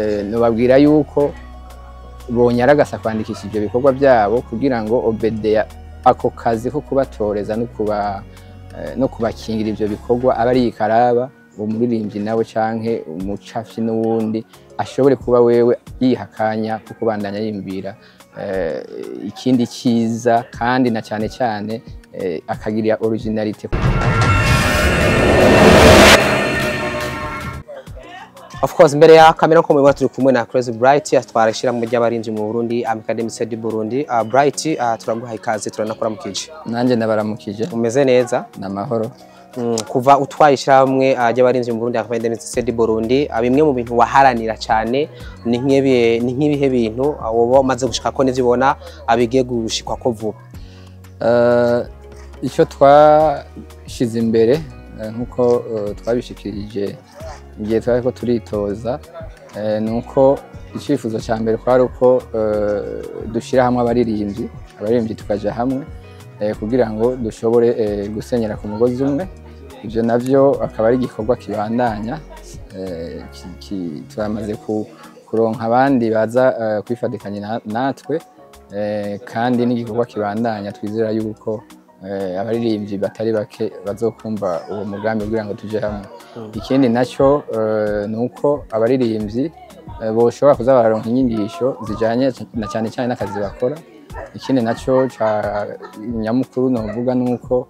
Nobabwira yuko bonyaragasa kwandikisha ivyo bikorwa byabo kugira ngo OBDA ako kazi ko kubatoreza no kubakingira ivyo bikorwa aba ari ikaraba umuririmbyi nawe canke umucafyi n'uwundi ashobore kuba wewe yiha akanya ko kubandanya yiyumvira ikindi ciza, kandi na cane cane akagirira originalité. Of course, mbere ya kamera ko mubibona turi kumwe na Crazy Bright, atwara ishyirahamwe ry'abarinzi mu Burundi, Academy du Burundi. Bright, turaguha ikaze, turanakuramukije. Nanjye ndabaramukije. Umeze neza? N'amahoro. Kuva utwaye ishyirahamwe ry'abarinzi mu Burundi, Academy du Burundi, bimwe mu bintu waharanira cyane ni nk'ibihe bintu woba umaze gushikako n'ivyo ubona bigiye gushikwako vuba? Icyo twashize imbere, nkuko twabishikirije igihe twari ko turitoza, ni uko icyifuzo cya mbere kwari uko dushyira hamwe abaririmbyi tukaja hamwe kugira ngo dushobore gusenyera ku mugozi umwe. Ibyo navyo akaba ari igikorwa kibandanya. Turamaze kuronka abandi baza kwifatikanya natwe, kandi n'igikorwa kibandanya. Twizera yuko abaririmbyi batari bake bazokumva uwo mugambi kugira ngo tuje hamwe. Ikindi nacyo ni uko abaririmbyi boshobora kuza bararonka inyigisho zijanye na cyane cyane n'akazi bakora. Ikindi nacyo ca nyamukuru novuga ni uko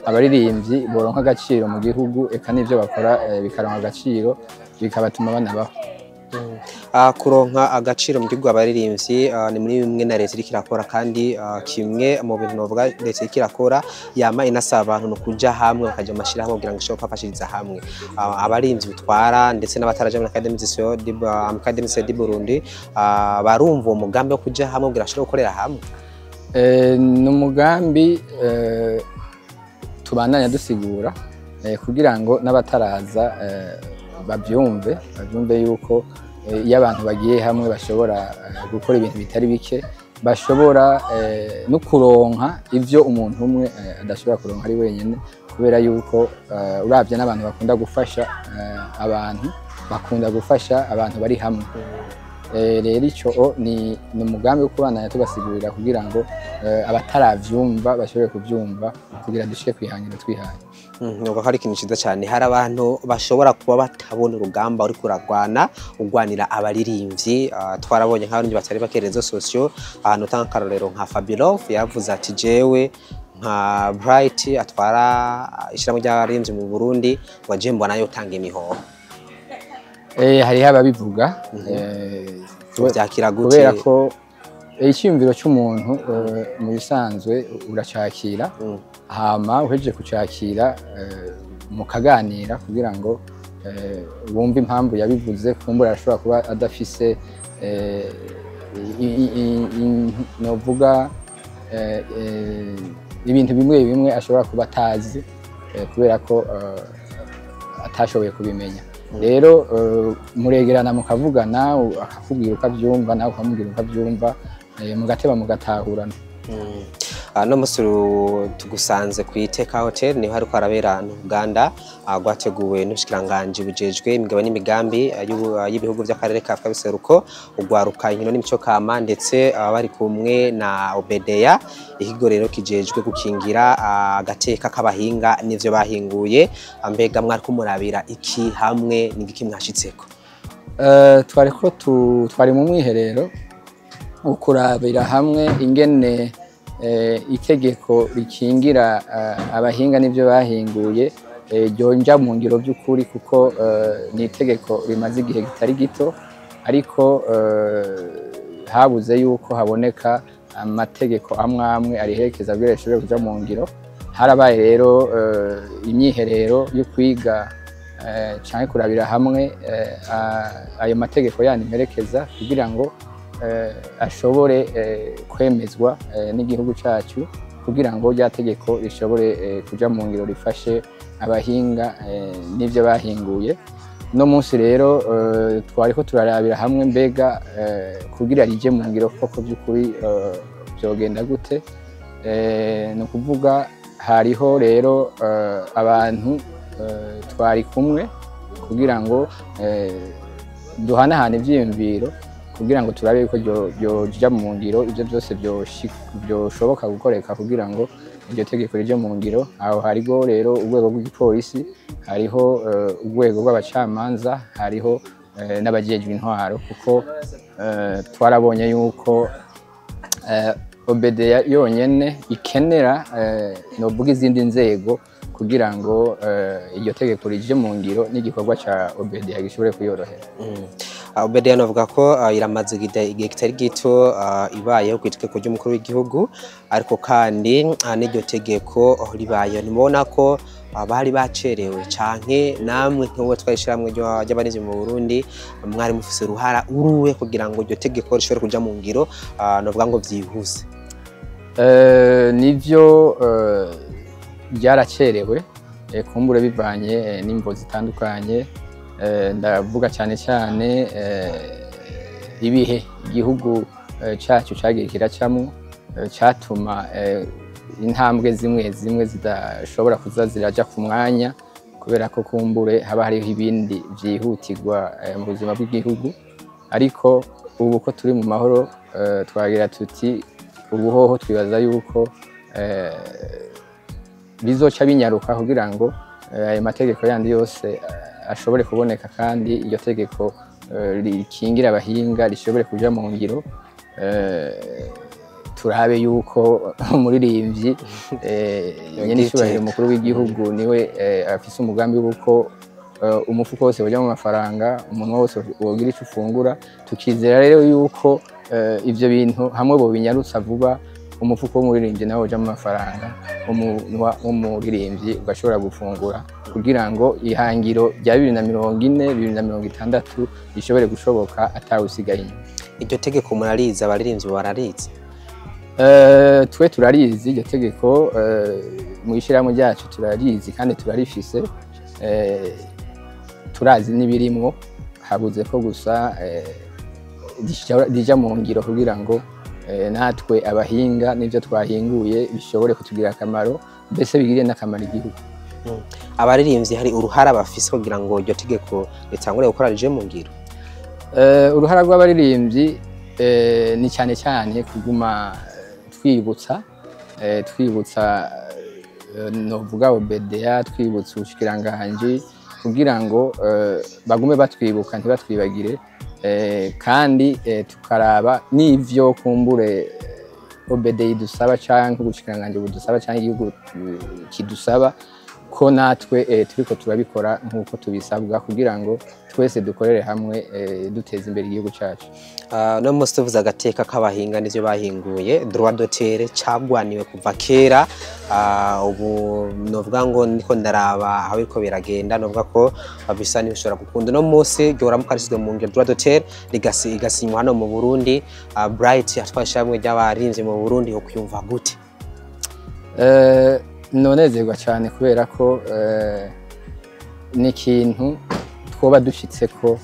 abaririmbyi boronka agaciro mu gihugu, eka n'ivyo bakora bikaronka agaciro, bikabatuma banabaho. Kuronka agaciro mu gihugu abaririmbyi ni muri bimwe na leta iriko irakora, kandi kimwe mu bintu novuga leta iriko irakora yama inasaba abantu no kuja hamwe bakaja mu mashirahamwe kugira ngo ishobore kubafashiriza hamwe. Abaririmbyi bitwara ndetse n'abataraja muri Academy du Burundi barumva uwo mugambi wo kuja hamwe kugira bashobore gukorera hamwe. Ni umugambi tubandanya dusigura kugira ngo n'abataraza babyumve yuko iyo abantu bagiye hamwe bashobora gukora ibintu bitari bike, bashobora no kuronka ivyo umuntu umwe adashobora kuronka ari wenyine, kubera yuko uravye n'abantu bakunda gufasha, abantu bakunda gufasha abantu bari hamwe. Rero ico ni umugambi wo kubandanya tubasigurira kugira ngo abataravyumva bashobore kuvyumva, kugira dushike kwihangira twihaye. Nuko hari ikintu ciza cyane, hari abantu bashobora kuba batabona urugamba uri kuragwana ugwanira abaririmbyi. Twarabonye nk'abaririmbyi batari bake réseaux sociaux, ahantu utanga akarorero nka Fabilov yavuze ati jewe nka Bright atwara ishyirahamwe ry'abaririmbyi mu Burundi waje mbona yo tanga imihoho. Hariho ababivuga. Vyakira gute? Kubera ko icyumviro cy'umuntu mu bisanzwe uracakira, hama uhejeje kucakira mukaganira kugira ngo wumve impamvu yabivuze. Kumbura arashobora kuba adafise novuga ibintu bimwe bimwe ashobora kuba atazi, kubera ko atashoboye kubimenya. Rero muregerana mukavugana, akakubwira uko avyumva nawe ukamubwira uko avyumva, mugateba mugatahurana. No musi tugusanze ku Iteka Hotel, niho hariko harabera n'uruganda rwateguwe n'ubushikiranganji bujejwe imigabo n'imigambi y'ibihugu vy'akarere ka Afrika y'Ubuseruko, ugwaruka, inkino n'imico kama, ndetse bari kumwe na OBDA, ikigo rero kijejwe gukingira agateka k'abahinga n'ivyo bahinguye. Mbega mwariko murabira iki hamwe, n'igiki mwashitseko? Twariko twari mu mwiherero wo kurabira hamwe ingene itegeko rikingira abahinga n'ivyo bahinguye ryonja mu ngiro by'ukuri, kuko ni itegeko rimaze igihe kitari gito, ariko habuze yuko haboneka amategeko amwe amwe ariherekeza kugira rishobore kuja mu ngiro. Harabaye rero imyiherero yo kwiga canke kurabira hamwe ayo mategeko yandi mperekeza kugira ngo ashobore kwemezwa n'igihugu cacu, kugira ngo rya tegeko rishobore kuja mu ngiro rifashe abahinga n'ivyo bahinguye. No munsi rero twariko turarabira hamwe mbega kugira rije mu ngiro koko by'ukuri vyogenda gute. Ni ukuvuga hariho rero abantu twari kumwe kugira ngo Duhanahana ivyiyumviro kugira ngo turabe yuko byoja mu ngiro, ivyo byose byoshoboka gukoreka kugira ngo iryo tegeko rije mu ngiro. Aho hariho rero urwego rw'igipolisi, hariho urwego rw'abacamanza, hariho n'abajejwe intwaro, kuko twarabonye yuko OBDA yonyene ikenera novuga izindi nzego kugira ngo iryo tegeko rije mu ngiro n'igikorwa ca OBDA gishobore kuyorohera. OBDA navuga ko iramaze igihe kitari gito ibayeho ku itegeko ry'umukuru w'igihugu, ariko kandi n'iryo tegeko ribayeho ntimubona ko bari bacerewe, canke namwe nk'uwo twayishiramwe ry'abarinzi mu Burundi mwari mufise uruhara uruwe kugira ngo iryo tegeko rishobore kuja mu ngiro, novuga ngo vyihuse? Nivyo, byaracerewe, kumbure bivanye n'imvo zitandukanye. Ndavuga cyane cyane ibihe igihugu cacu cagiye kiracamwo, catuma intambwe zimwe zimwe zidashobora kuza ziraja ku mwanya, kubera ko kumbure haba hariho ibindi vyihutirwa mu buzima bw'igihugu. Ariko ubu ko turi mu mahoro, twagira tuti ubu hoho twibaza yuko bizoca binyaruka kugira ngo ayo mategeko yandi yose ashobore kuboneka, kandi iryo tegeko rikingira abahinga rishobore kuja mu ngiro. Turabe yuko umuririmbyi, nyene icyubahiro umukuru w'igihugu niwe afise umugambi w'uko umufuko wose wajya mu mafaranga, umunwa wose wogira ico ufungura. Tukizera rero yuko ivyo bintu hamwe bobinyarutsa vuba, umufuko w'umuririmbyi nawe uja mu mafaranga, umunwa w'umuririmbyi ugashobora gufungura, kugira ngo ihangiro rya 2040, 2060 rishobore gushoboka atawusigaye inyuma. Iryo tegeko murarizi? Abaririmbyi bararizi? Twe turarizi iryo tegeko, mu ishyirahamwe ryacu turarizi kandi turarifise, turazi n'ibirimwo. Habuze ko gusa rija mu ngiro kugira ngo natwe abahinga n'ivyo twahinguye bishobore kutugirira akamaro, mbese bigirire n'akamaro igihugu. Abaririmbyi hari uruhara bafise kugira ngo iryo tegeko ritangure gukora, rije mu ngiro? Uruhara rw'abaririmbyi ni cyane cyane kuguma twibutsa, twibutsa novuga OBDA, twibutsa ubushikiranganji kugira ngo bagume batwibuka, ntibatwibagire, kandi tukaraba n'ivyo kumbure OBDA idusaba canke ubushikiranganji budusaba canke igihugu kidusaba, ko natwe turiko turabikora nk'uko tubisabwa, kugira ngo twese dukorere hamwe duteza imbere igihugu cacu. No musi tuvuze agateka k'abahinga n'ivyo bahinguye, droit d'auteur cagwaniwe kuva kera. Ubu novuga ngo ndiko ndaraba aho biriko biragenda, novuga ko bisa n'ibishobora gukunda no musi ryoramuka rishyizwe mu ngiro, droit d'auteur igasinywa hano mu Burundi. Bright atwaye ishyirahamwe ry'abarimvyi mu Burundi, ukwiyumva gute? Nonezerwa cyane kubera ko ni ikintu twoba dushitse ko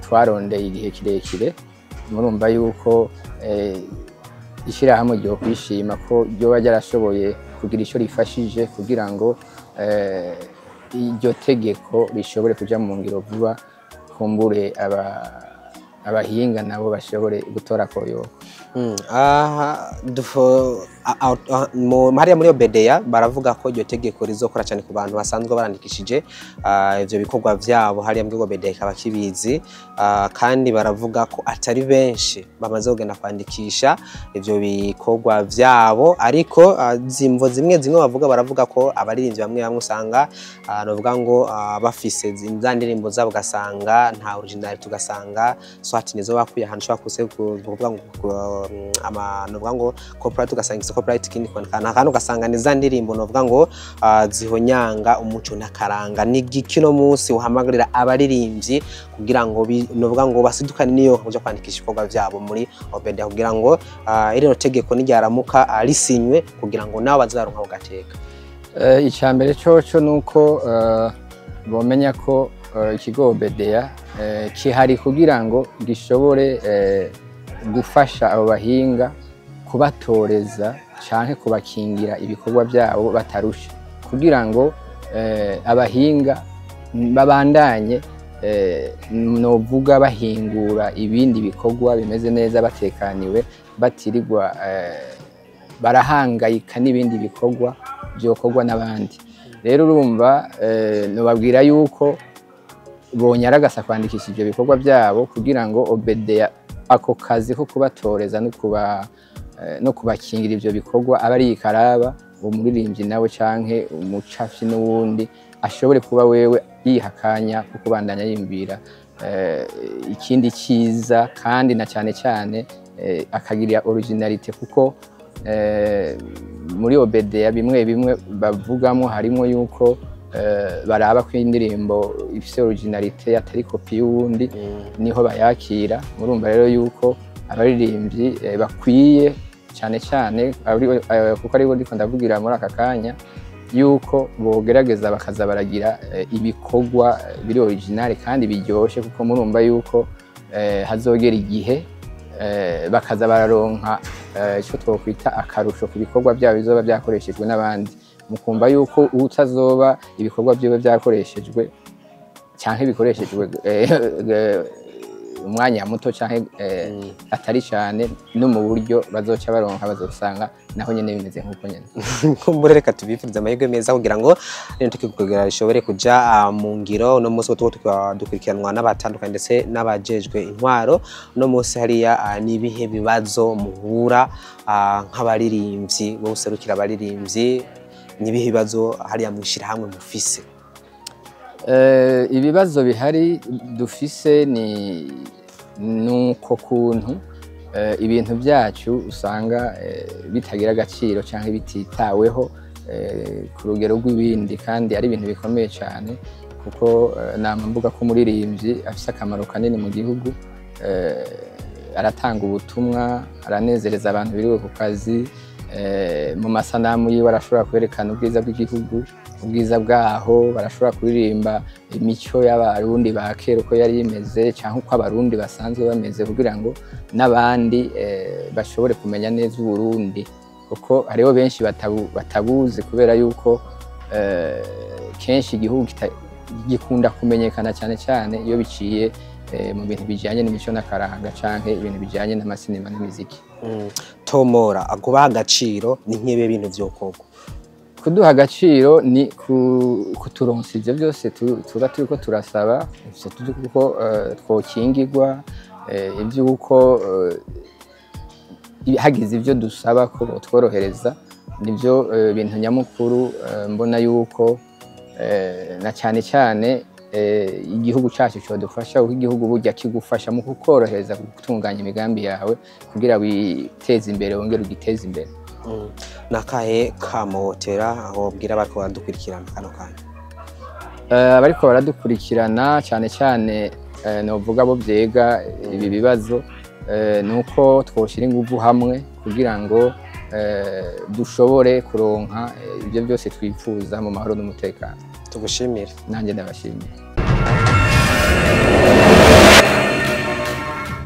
twarondeye igihe kirekire. Murumva yuko ishyirahamwe ryo kwishima ko ryoba ryarashoboye kugira icyo rifashije kugira ngo iryo tegeko rishobore kuja mu ngiro vuba, kumbure abahinga nabo bashobore gutora koyoko. Aha, hariya muri OBDA baravuga ko iryo tegeko rizokora cyane ku bantu basanzwe barandikishije ivyo bikorwa vyabo hariya muri OBDA, ikaba kibizi, kandi baravuga ko atari benshi bamaze kugenda kwandikisha ivyo bikorwa vyabo. Ariko zimvo zimwe zimwe bavuga, baravuga ko abaririmbyi bamwe bamwe usanga novuga ngo bafise za ndirimbo zabo, ugasanga nta original, tugasanga swati nizo bakuye ahantu ushobora kuse kuvuga ngo ama novuga ngo copyright, ugasanga ifise copyright ikindi kana kandi ugasanga ni za ndirimbo novuga ngo zihonyanga umuco n'akaranga. Ni giki no munsi uhamagarira abaririmbyi kugira ngo novuga ngo basidukane niyo kuja kwandikisha ibikorwa vyabo muri OBDA, kugira ngo rino tegeko niryaramuka risinywe, kugira ngo nabo bazaronka ako gateka? Icya mbere coco nuko bomenya ko ikigo OBDA kihari kugira ngo gishobore gufasha abo bahinga kubatoreza canke kubakingira ibikorwa byabo batarusha, kugira ngo abahinga babandanye novuga bahingura ibindi bikorwa bimeze neza, batekaniwe, batirirwa barahangayika n'ibindi bikorwa byokorwa n'abandi. Rero urumva, nobabwira yuko bonyaragasa kwandikisha ibyo bikorwa byabo kugira ngo OBDA ako kazi ko kubatoreza no kubakingira ibyo bikorwa aba ari ikaraba, umuririmbyi nawe canke umucafyi n'uwundi ashobore kuba wewe yiha akanya ko kubandanya yiyumvira ikindi cyiza, kandi na cyane cyane akagirira originalité, kuko muri OBDA bimwe bimwe bavugamo harimo yuko baraba ko indirimbo ifise originalité, atari kopi y'uwundi, niho bayakira. Murumva rero yuko abaririmbyi bakwiye cyane cyane kuko aribo ndiko ndavugira muri aka kanya, yuko bogerageza bakaza baragira ibikorwa biri original kandi biryoshe, kuko murumva yuko hazogera igihe bakaza bararonka icyo twokwita akarusho ku bikorwa byabo bizoba byakoreshejwe n'abandi. Mukumva yuko utazoba ibikorwa byiwe byakoreshejwe canke bikoreshejwe umwanya muto canke atari cyane, no mu buryo bazoca baronka bazosanga naho nyene bimeze nk'uko nyene. Kumbure reka tubifurize amahirwe meza kugira ngo rino tukikugira rishobore kuja mu ngiro. Uno munsi tuko tukaba dukurikiranwa n'abatandukanye ndetse n'abajejwe intwaro. Uno munsi hariya n'ibihe bibazo muhura nk'abaririmbyi, wowe userukira abaririmbyi, n'ibihe bibazo hariya mwishirahamwe mufise? Ibibazo bihari dufise ni nuko kuntu ibintu byacu usanga bitagira agaciro cyangwa bititaweho ku rugero rw'ibindi, kandi ari ibintu bikomeye cyane, kuko nama mvuga ko umuririmbyi afise akamaro kanini mu gihugu. Aratanga ubutumwa, aranezereza abantu biriwe ku kazi, mu masanamu yiwe arashobora kwerekana ubwiza bw'igihugu, ubwiza bwaho, barashobora kuririmba imico y'Abarundi ba kera uko yari imeze cyangwa uko Abarundi basanzwe bameze, kugira ngo n'abandi bashobore kumenya neza Uburundi, kuko hariho benshi batabuzi, kubera yuko kenshi igihugu gikunda kumenyekana cyane cyane iyo biciye mu bintu bijyanye n'imico n'akaranga canke ibintu bijyanye n'amasinema n'imiziki. Tomora kubaha agaciro ni nk'ibi bintu vyokorwa. Kuduha agaciro ni kuturonsa ivyo byose tuba turiko turasaba, ivyo tuzi kuko twokingirwa, ivy'uko hagize ivyo dusaba ko botworohereza, nivyo bintu nyamukuru. Mbona yuko na cyane cyane igihugu cyacu codufasha, kuko igihugu burya kigufasha mu kukorohereza gutunganya imigambi yawe kugira witeze imbere wongere ugiteze imbere. Nakahe kamo wotera aho bwira bariko baradukurikirana kano kanya? Abariko baradukurikirana cyane cyane, novuga bo vyega ibi bibazo, nuko twoshira inguvu hamwe kugira ngo dushobore kuronka ibyo byose twifuza mu mahoro n'umutekano. Tugushimire. Nanjye ndabashimiye.